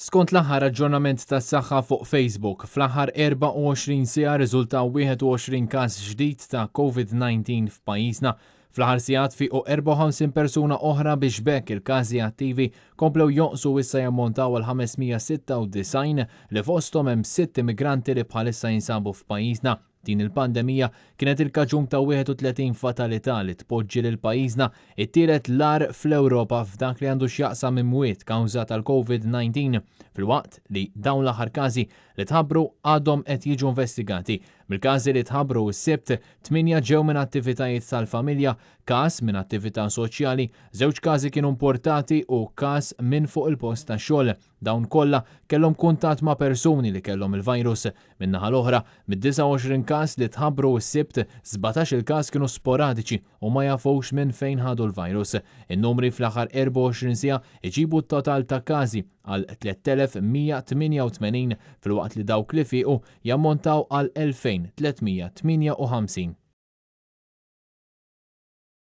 Skont l-aħħar aġġornament tas-saħħa fuq Facebook, fl-aħħar 24 siegħa rriżultaw 21 każ ġdid ta' Covid-19 f'pajjiżna. Fl-aħħar sigħat fiequ 54 persuna oħra biex b'hekk il-każi attivi komplew jonqsu u issa jammontaw għal 596 li fosthom hemm sitt immigranti li bħalissa jinsabu f'pajjiżna. Din il-pandemija kienet il-kaġun ta' 31 fatalità li tpoġġi lil pajjiżna it-tielet l-agħar fl-Ewropa f'dak li għandu x'jaqsam imwiet kawża tal-Covid 19, filwaqt li dawn l-aħħar każi li tħabbru għadhom qed jiġu investigati. Mill-każi li tħabbru s-Sibt, tmienja ġew minn attivitajiet tal-familja, każ minn attività soċjali, żewġ każi kienu importati u każ minn fuq il-post tax-xogħol. Dawn kollha kellhom kuntatt ma' persuni li kellhom il-virus. Min-naħa l-oħra, mid-29 każ li tħabbru s-Sibt, 17-il każ kienu sporadiċi u ma jafux minn fejn ħadu l-virus. In-numri fl-aħħar 24 siegħa jġibu t-total ta' każi għal 3,188 filwaqt li dawk li fiequ jammontaw għal 2,358.